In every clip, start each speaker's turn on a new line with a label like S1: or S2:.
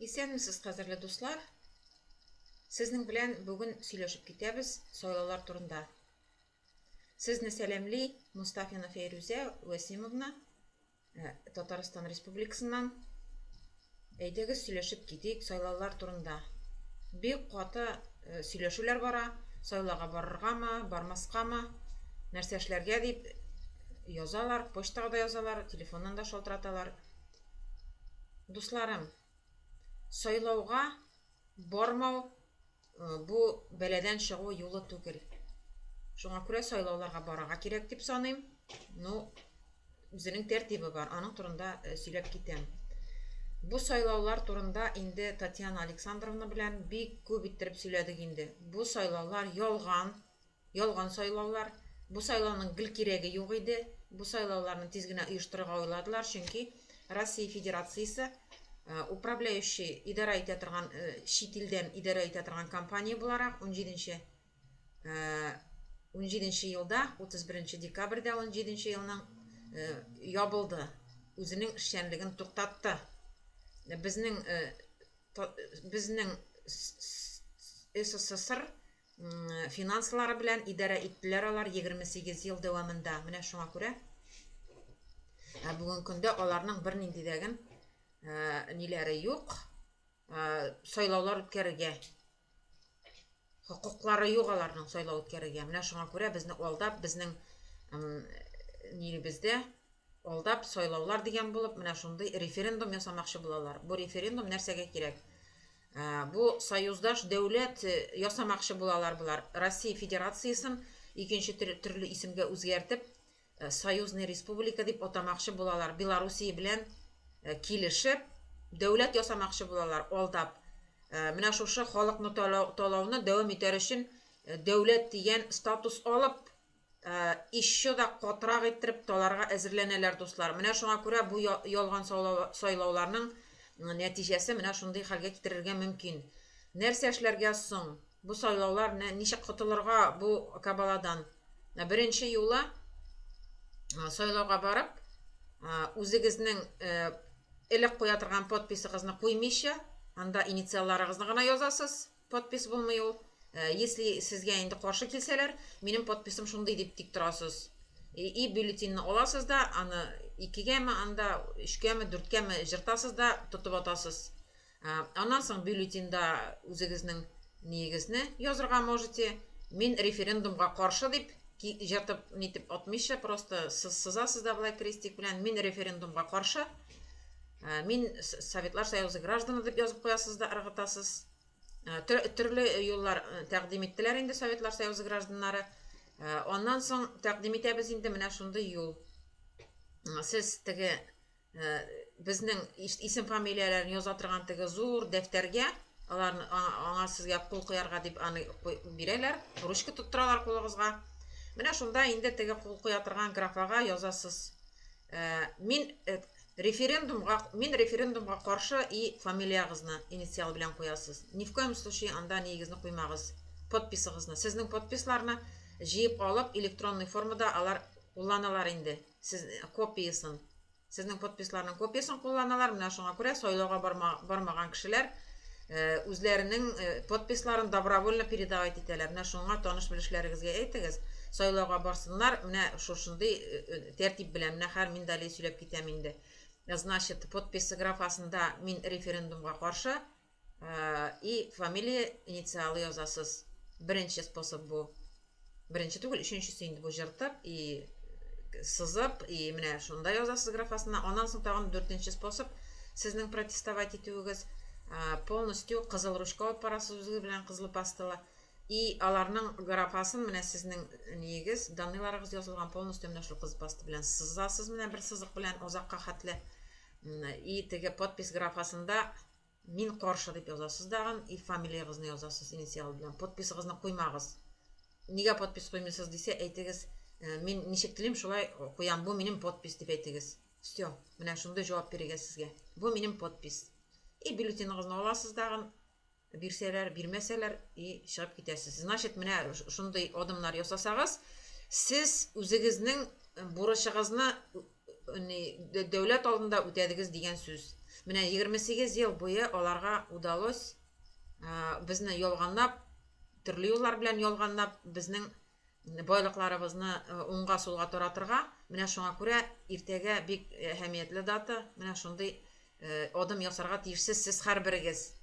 S1: Исәнмесез, кадерле дуслар! Сезнең белән бүген сөйләшеп китәбез сайлаулар турында. Сезне сәламли Мустафина Фәйрүзә Вәсимовна, э, Татарстан Республикасыннан. Әйдәгез сөйләшеп китик сайлаулар турында. Бик каты э, сөйләшүләр бара, сайлауга барыргамы, бармаскамы, нәрсә эшләргә дип язалар, почтага да язалар, телефоннан да шалтыраталар. Дусларым, сайлауга бармау э, бу бәладән чыгу юлы түгел. Шуңа күрә сайлауларга барырга кирәк дип саныйм. Ну, үзенең тәртибе бар, аның турында э, сөйләп китәм. Бу сайлаулар турында инде Татьяна Александровна белән бик күп иттереп сөйләдек инде. Бу сайлаулар ялган, Ялган сайлаулар. Бу сайлауның гел кирәге юк иде. Бу сайлауларны тиз генә оештырырга уйладылар, чөнки Россия Федерациясе управляющий идарә итә торган чит илдән идарә итә торган компания буларак 17 17 елда 31 декабрьдә 17 елның ябылды. Үзенең эшчәнлеген туктатты. Безнең безнең СССР финанслары белән идарә иттеләр алар 28 ел дәвамында. Менә шуңа күрә ә бүгенге көндә аларның бернинди дәген ниләре юк, сайлаулар үткәрергә хокуклары юк аларның сайлау үткәрергә. Менә шуңа күрә безне алдап, безнең нилебездә алдап сайлаулар дигән булып, менә шундый референдум ясамакчы булалар. Бу референдум нәрсәгә кирәк? Бу союздаш дәүләт ясамакчы булалар болар. Россия Федерациясен икенче төрле исемгә үзгәртеп, союзный республика дип атамакчы булалар. Белоруссия белән килешеп, дәүләт ясамакчы булалар, алдап. Менә шушы халыкны талауны дәвам итәр өчен дәүләт дигән статус алып, Еще да катырак иттереп таларга әзерләнәләр, дуслар. Менә шуңа күрә бу ялган сайлауларның нәтиҗәсе менә шундый хәлгә китерергә мөмкин. Нәрсә эшләргә соң? Бу сайлаулар ничек котылырга бу кабаладан? Беренче юлы сайлауга барып, үзегезнең элек куя торган подписыгызны куймыйча, анда инициалларыгызны гына язасыз. Подпись булмый ул. Э, если сезгә инде каршы килсәләр, минем подписым шундый дип тик торасыз. И бюллетеньне аласыз да, аны икегәме, анда өчкәме, дүрткәме җыртасыз да тотып атасыз. Э, аннан соң бюллетеньда үзегезнең ниегезне язырга можете. Мин референдумга каршы дип җыртып нитеп атмыйча, просто сызасыз да былай крестик белән. Мин референдумга каршы. Э, мин Советлар Союзы гражданы дип язып куясыз да ыргытасыз. Э, төрле юллар э, тәкъдим иттеләр инде Советлар Союзы гражданнары. Э, аннан соң тәкъдим итәбез инде менә шундый юл. Сез теге безнең исем фамилияләрен яза торган теге зур дәфтәргә аларны аңа сезгә кул куярга дип аны бирәләр, ручка тоттыралар кулыгызга. Менә шунда инде теге кул куя торган графага язасыз. Мин Референдумга, мин референдумга каршы и фамилиягызны инициал белән куясыз. Ни в коем случае анда ниегезне куймагыз, подписыгызны. Сезнең подписларны җыеп алып, электронный формада алар кулланалар инде. Сез копиясын. Сезнең подписларның копиясын кулланалар. Менә шуңа күрә сайлауга барма, бармаган кешеләр үзләренең подписларын добровольно передавать итәләр. Менә шуңа таныш-белешләрегезгә әйтегез, сайлауга барсыннар, менә шушындый тәртип белән. Менә хәер мин далее сөйләп китәм инде. Значит, подписи графасында мин референдумга каршы и фамилия инициалы язасыз. Беренче способ бу. Беренче түгел, өченчесе инде бу җыртып и сызып, и менә шунда язасыз графасына. Аннан соң тагын дүртенче способ сезнең протестовать итүегез. Полностью кызыл ручка алып барасыз үзегез белән кызыл пасталы. И аларның графасын менә сезнең ниегез, данныйларыгыз язылган полностью менә шул кызыл паста белән сызасыз менә бер сызык белән озакка хәтле. И теге подпись графасында Мин каршы дип язасыз дагын и фамилиягызны язасыз инициал белән. Подписыгызны куймагыз. Нигә подпись куймыйсыз дисә, әйтегез, «Э, мин ничек телим, шулай куям, бу минем подпись дип әйтегез. Все, менә шундый җавап бирергә сезгә. Бу минем подпись. И бюллетеныгызны аласыз дагын, бирсәләр, бирмәсәләр, и чыгып китәсез. Значит, менә шундый адымнар ясасагыз, сез үзегезнең бурычыгызны дәүләт алдында үтәдегез дигән сүз. Менә 28 ел буе аларга удалось безне ялганлап, төрле юллар белән ялганлап, безнең байлыкларыбызны уңга-сулга таратырга. Менә шуңа күрә иртәгә бик әһәмиятле дата. Менә шундый адым ясарга тиешсез сез һәрберегез.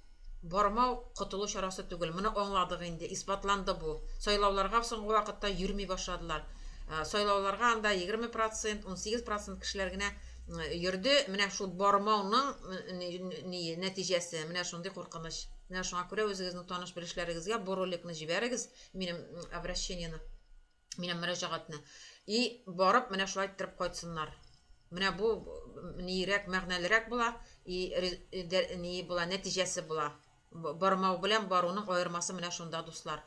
S1: Бармау котылу чарасы түгел. Моны аңладык инде, исбатланды бу. Сайлауларга соңгы вакытта йөрми башладылар. Сайлауларга анда 20 процент, 18 процент кешеләр генә йөрде. Менә шул бармауның нәтиҗәсе, менә шундый куркыныч. Менә шуңа күрә үзегезнең таныш-белешләрегезгә бу роликны җибәрегез, минем обращениене, минем мөрәҗәгатьне. И барып менә шулай иттереп кайтсыннар. Менә бу ниерәк, мәгънәлерәк була, и ни була, нәтиҗәсе була. Бармау белән баруның аермасы менә шунда, дуслар.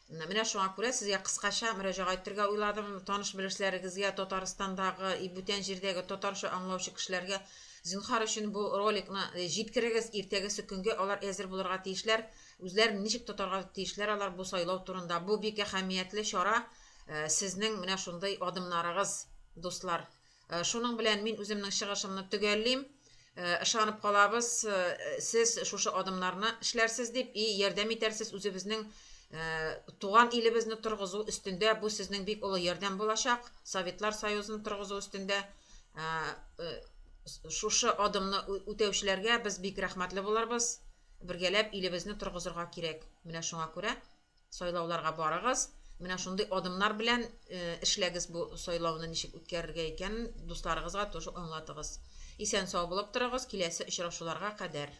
S1: Менә шуңа күрә сезгә кыскача мөрәҗәгать итәргә уйладым. Таныш-белешләрегезгә, Татарстандагы и бүтән җирдәге татарча аңлаучы кешеләргә зинһар өчен бу роликны җиткерегез. Иртәгесе көнгә алар әзер булырга тиешләр. Үзләрен ничек тотарга тиешләр алар бу сайлау турында. Бу бик әһәмиятле чара. Сезнең менә шундый адымнарыгыз, дуслар. Шуның белән мин үземнең чыгышымны төгәллим. Ышанып калабыз, сез шушы адымнарны эшләрсез дип и ярдәм итәрсез үзебезнең туган илебезне торгызу өстендә. Бу сезнең бик олы ярдәм булачак. Советлар Союзын торгызу өстендә. Шушы адымны үтәүчеләргә без бик рәхмәтле булырбыз. Бергәләп илебезне торгызырга кирәк. Менә шуңа күрә Сайлауларга барыгыз. Менә шундый адымнар белән эшләгез бу сайлауны ничек үткәрергә икәнен дусларыгызга тоже аңлатыгыз. Исән-сау булып торыгыз, киләсе очрашуларга кадәр.